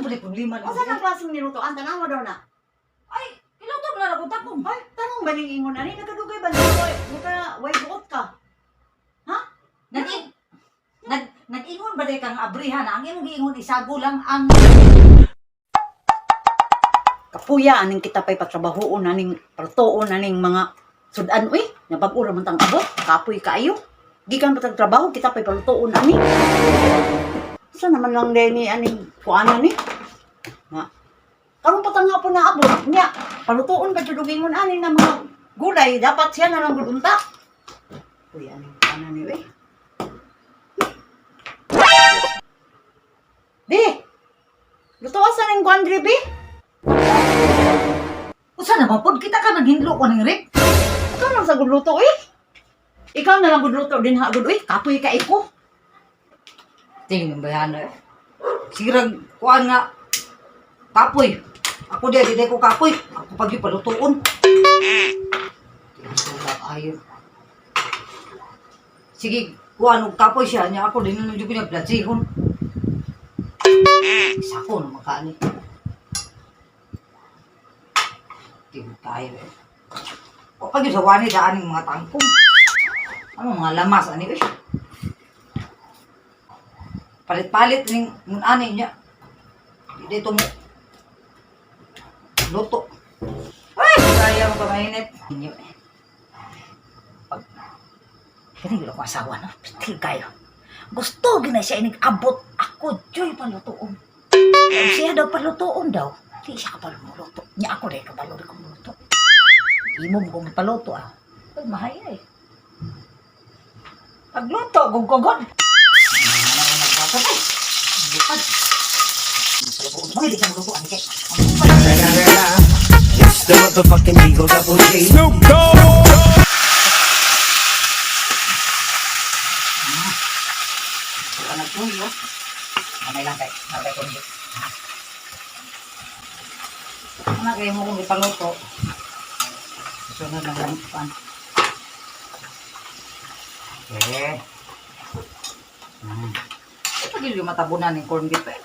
ba ni problema ni? Unsa nang klaseng nilutoan? Tanawa daw na. Ay, iluto na lang kung tapong. Ay, tanong ba ning ingon ani nagkadugay ba niyo? Muka way buot ka. Ha? Nag nag nag-ingon ba day kang abrihan ang imong giingon isago lang ang Kapuya aning kita pay patrabahoon aning partuon aning mga sudan uy, nabag-o ra man tang abot, kapoy kaayo. Gikan pa tag trabaho kita pay palutoon ani. Sa naman lang din ni aning kuanan ni? Na. Karon pa tang hapon na abot nya, palutoon pa jud og ingon ani na mga gulay, dapat siya na lang gud unta. Uy, aning kuanan ni uy. Di. Lutoa sa ning kuan diri, bi? Usa na ba pod kita ka naghinlo ko ning rip? Ikaw lang sa gudluto eh. Ikaw na lang gudluto din ha gud uy. Kapoy ka iko. Tingnan ba yan eh? Sirag kuan nga kapoy. Ako di di ko kapoy. Ako pag palutuon. Ayo. Sige, kuan og kapoy siya niya ako din nang jud blatsihon. Isa ko naman kaani. Di mo tayo eh. O pag sa wani daan yung mga tangkong. Ano mga lamas ani eh. Palit-palit ning mun ani niya. Di dito mo. Luto. Ay, kaya mo kamainit. Inyo eh. Pag kani ko asawa no, pitil kayo. Gusto gina siya inig abot ako joy palutoon. Kaya siya daw palutoon daw. Di siya kabalo muluto. Nya ako dahil kabalo rin ko muluto. Imo mo kong paluto ah. Ay, mahaya eh. Pagluto, gugugod. It's the motherfucking Eagle Double G. Snoop Dogg. Nagtuyo. Kamay lang kay, kamay ko nito. Ano kayo mo kung ipaluto? Sunod lang lang pan. Okay. Ito gil yung matabunan ng corn beef eh.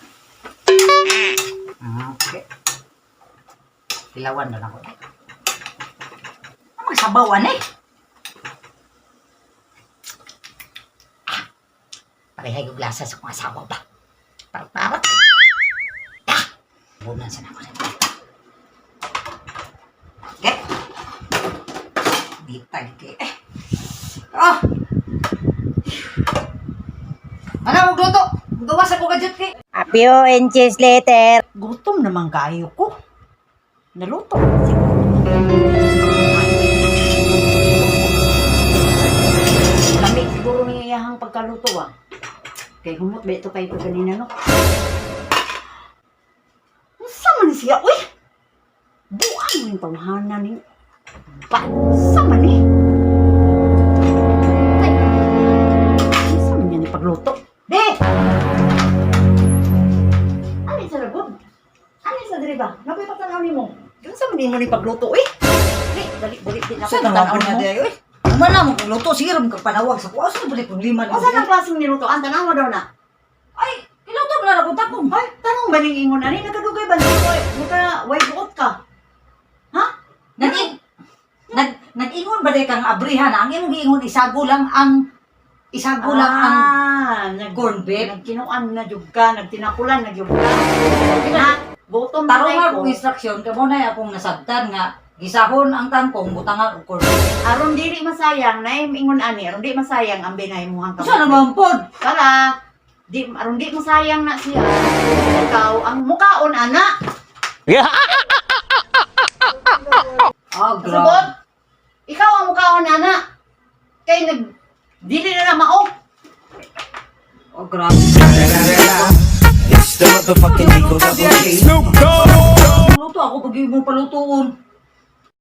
Okay. Ilawan na lang ko. Ano magsabawan eh? Parehay yung lasa sa kong asawa ba? Parang-parang. Ah! Bunan sa nako. Okay. Bitag kay. Eh. Ah! Ano mo luto? Gawa sa ko gadget kay. A few inches later. Gutom naman kayo ko. Naluto siguro. Lami siguro ni iyahang pagkaluto ah. Kay humot ba ito kay ko ganina no? Unsa man ni siya uy? Buang mo yung tawhana ni. Ba, unsa man ni? Ay, unsa man niya ni pagluto? Di! Ano sa lagod? Ano sa diri ba? Napoy patanaw nimo. Unsa man nimo ni pagluto eh? Dali, dali, dali, dali. Sa naman po na dayo eh. Umana mo kung luto, sige mo kag panawag sa kuha. Sa ba ni problema ni? Unsa nang klaseng nilutoan? Tanawa daw na. Ay, iluto na lang kung tapong. Ay, tanong ba ning ingon ani nagkadugay ba niyo? Muka way buot ka. Ha? Nag nag nag-ingon ba day kang abrihan ang imong giingon isago lang ang isago lang ang Ah, nag corn beef. Nagkinuan na jud ka, nagtinakulan na jud ka. Na, gutom na Tarong kay nga ko. kong instruction kay mo na akong nasabtan nga gisahon ang tangkong butangan og corn beef. Aron dili masayang na ingon ani, aron di masayang ang binay mo hang Usa naman pod? Tara. Di aron di masayang na siya. Ikaw ang mukaon ana. Ah, Kasabot? grabe. Ikaw ang mukaon ana. Kay nag dili na na mao. Oh, grabe. It's the motherfucking Eagle Double G. Snoop Dogg. Luto ako pag mo palutoon.